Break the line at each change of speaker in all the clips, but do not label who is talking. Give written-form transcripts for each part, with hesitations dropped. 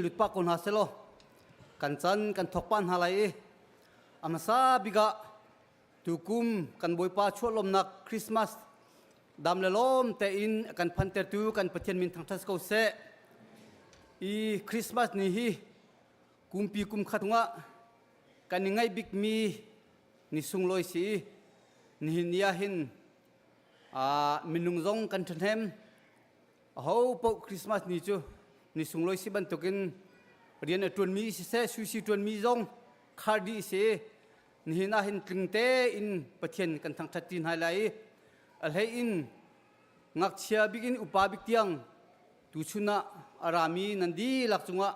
Lut pah ko hna selaw kan can kan thawk pah hna lai i a hmasa bik ah tukum kan Bawipa chuahlawmnak Christmas dam le lawm tein a kan phantertu kan Pathian min thangṭhat ko seh. I Christmas ni hi kumpi kum khat chungah kan i ngaih bikmi ni sunglawi si i nihin ni ah hin minung zong kan ṭhahnem. Aho paoh Christmas ni cu ni sunglawi si bantukin rian a ṭuanmi siseh, suisi ṭuanmi zong khar dih si. Nihin ah hin tling tein Pathian kan thangṭhat ti hna lai i a hlei in ngakchia bik in upa bik tiang tuchun ah a rami nan dihlak cungah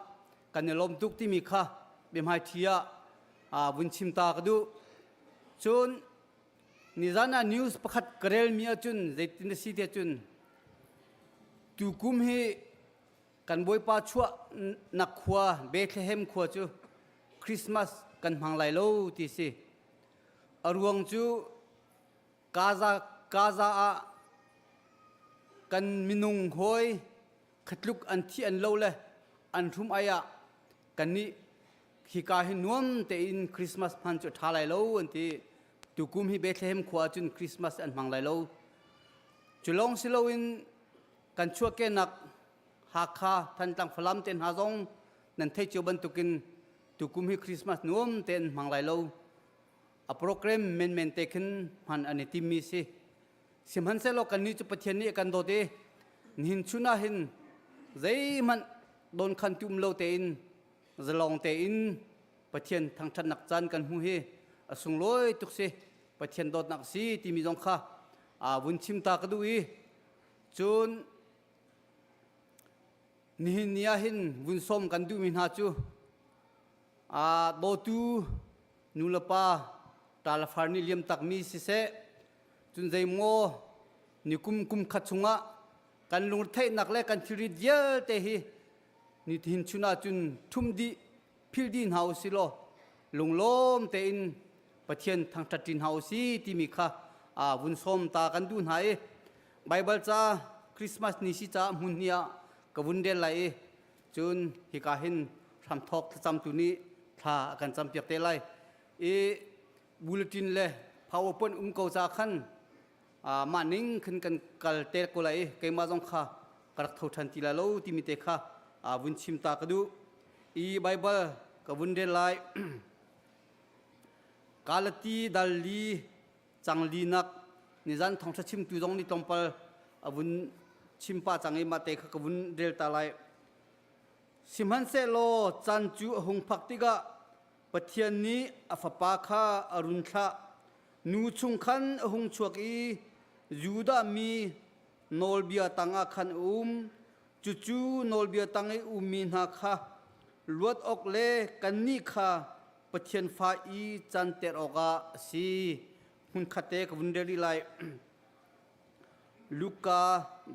kan i lawm tuk timi kha biahmaiṭhi ah vun chim ta ka duh. Cun Nizan ah news pakhat ka relmi ahcun zeitin a si tiah cun tukum hi kan Bawipa chuahnak khua Bethlehem khua cu Christmas kan hmang lai lo ti si. A ruang cu Gaza, Gaza ah kan minung hawi khatluk an thi an lo le an hrum ai ah kannih hika hi nuam tein Christmas hman cu a ṭha lai lo an ti. Tukum hi Bethlehem khua cun Christmas an hmang lai lo. Cu lawng si loin kan chuahkehnak Hakha, Thantlang, Falam te hna zong nan theih cio bantukin tukum hi Christmas nuam tein hmang lai lo. A program menmen te khin hman an i timmi si. Sihmanhsehlaw kannih cu Pathian nih a kan dawt i nihin chun ah hin zeihmanh dawnkhan ti um lo tein zalong tein Pathian thangṭhatnak caan kan hmu hi a sunglawi tuk si. Pathian dawtnak si timi zong kha aa vun chim ta ka duh i cun nihin ni ah hin vun sawm kan duhmi hna cu aa dawtu nulepa ṭa le far nih liam takmi siseh cun zeimaw ni kum kum khat chungah kan lungretheihnak le kan thilri vialte hi nihin chun ah cun ṭhum dih phil dih hna u si law lunglawm tein Pathian thangṭhat ṭi hna u si timi kha vun sawm ta kan duh hna i Baibal ca Christmas ni si caah hmun hnih ah ka vun rel lai i cun hika hin hramthawk thlacamtu nih thla a kan campiak te lai i bulletin le PowerPoint um ko ca khan mah ning khin kan kal te ko lai i keimah zong kha ka rak tho ṭhan ti lai lo timi te kha vun chim ta ka duh i Baibal ka vun rel lai. Galati dal li cang linak nizan thawngṭha chimtu zong nih tlawmpal a vun chim pah cang i mah te kha ka vun rel ta lai. Sihmanhsehlaw caan cu a hung phak tikah Pathian nih a fapa kha a run thlah. Nu chung khan a hung chuak i Judah mi nawlbia tangah khan a um. Cucu nawlbia tang i ummi hna kha luat awk le kannih kha Pathian fa i canter awkah a si. Hmunkhat te ka vun rel rih lai. Luka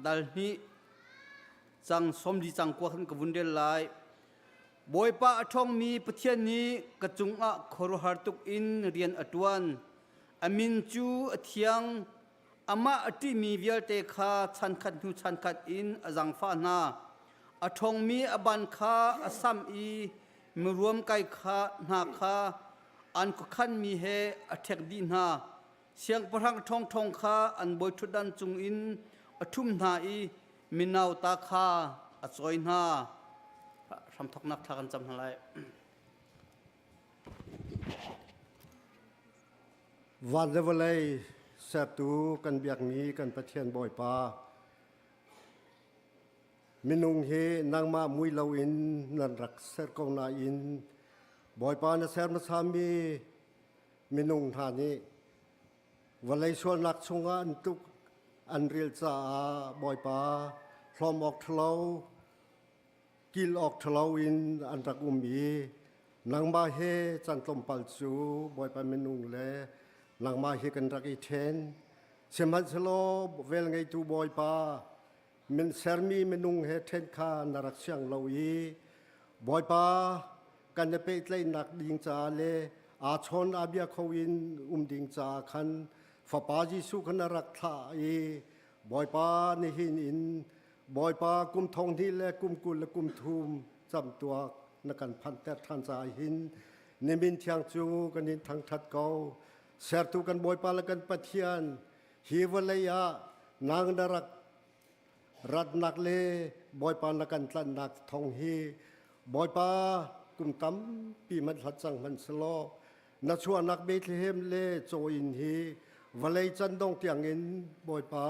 dal hnih cang 40 cang kua khan ka vun rel lai. Bawipa a ṭhawngmi Pathian nih ka cungah khuaruahhar tuk in rian a ṭuan. A min cu a thiang. Amah a ṭihmi vialte kha chankhat hnu chankhat in a zaangfah hna. A ṭhawngmi a ban kha a samh i miruamkai kha hna kha an khuakhanmi he a ṭhek dih hna. Siangpahrang ṭhawngṭhawng kha an bawiṭhutdan cungin a ṭhum hna i minauta kha a cawi hna. Hramthawknak thla kan cam hna lai.
Van le vawlei sertu kan biakmi kan Pathian Bawipa, minung hi nangmah mui loin nan rak ser ko nain Bawipa na ser hmasami minung hna nih vawlei sualnak chungah an tuk an ril caah Bawipa hlawm awk ṭhalo kil awk ṭhalo in an rak um i nangmah he caan tlawmpal cu Bawipa minung le nangmah he kan rak i ṭhen. Sihmanhsehlaw velngeitu Bawipa min sermi minung he ṭhen kha na rak siang lo i Bawipa kan i pehtlaihnak ding caah le aa chawn aa bia kho in um ding caah khan Fapa Jesuh kha na rak thlah i Bawipa nihin in Bawipa kum thong hnih le kum 20 le kum thum. camtuak na kan phanter ṭhan caah hin nimin thiang cu kan in thangṭhat ko. Sertu kan Bawipa le kan Pathian, hi vawlei ah nang na rak ratnak le Bawipa na kan tlanhnak thawng hi Bawipa kum tampi hmanh hlat cang hmanh selaw na chuahnak Bethlehem le caw inn hi vawlei can dong tiangin Bawipa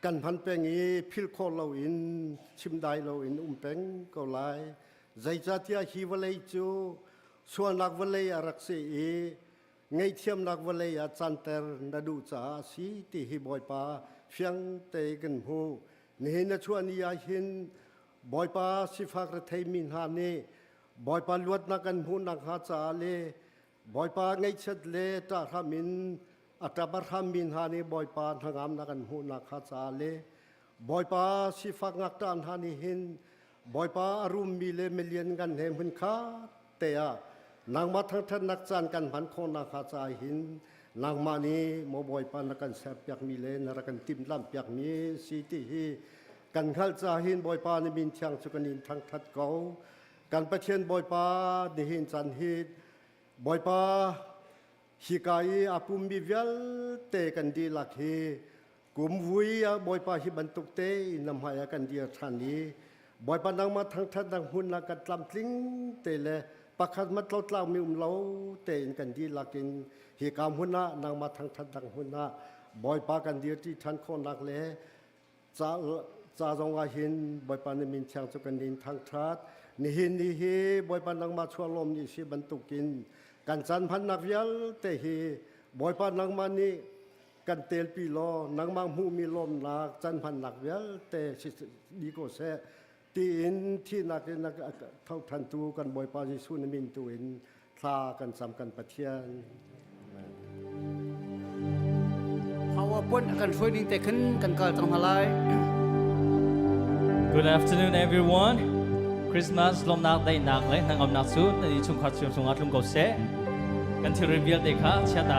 kan hman peng i philh khawh loin chim dai loin um peng ko lai. Zeicahtiah hi vawlei cu sualnak vawlei a rak si i ngaihthiamnak vawlei ah canter na duh caah a si ti hi Bawipa fiang te kan hmuh. Nihin na chuah ni ah hin Bawipa sifak retheimi hna nih Bawipa luatnak kan hmuh nakhnga caah le Bawipa ngaihchiat le ṭahhram in a ṭap a hrammi hna nih Bawipa hnangamnak an hmuh nakhnga caah le Bawipa sifak ngakṭah hna nih hin Bawipa a rummi le milian ngan he hmunkhat te ah nangmah thangṭhatnak caan kan hman khawh nakhnga caah hin nangmah nih maw Bawipa na kan serpiakmi le na rak kan timhlamhpiakmi si ti hi kan hngalh caah hin Bawipa na min thiang cu kan in thangṭhat ko. Kan Pathian Bawipa nihin caan hi Bawipa hika i a pummi vialte kan dihlak hi kum vui ah Bawipa hi bantuk te in na hmai ah kan dir ṭhan i Bawipa nangmah thangṭhatnak hmun ah kan tlamtling te le pakhat mat lo tlakmi um lo tein kan dihlak in hika hmun ah nangmah thangṭhatnak hmun ah Bawipa kan dirṭi ṭhan khawhnak le Ca zong ah hin Bawipa na min thiang cu kan in thangṭhat. Nihin ni hi Bawipa nangmah chuahlawm ni si bantukin kan caan hmannak vialte hi Bawipa nangmah nih kan telpi law nangmah hmuhmi lawmnak caan hmannak vialte si dih ko seh tiin thihnak in a tho ṭhantu kan Bawipa Jesuh na min tu in thla kan cam kan Pathian.
PowerPoint kan hruai ning te khin kan kal cang hna lai.
Good afternoon everyone. Christmas lawmnak daihnak le hnangamnak cu nan innchungkhar cio cungah tlung ko seh. Kan thilri vialte kha chia ta.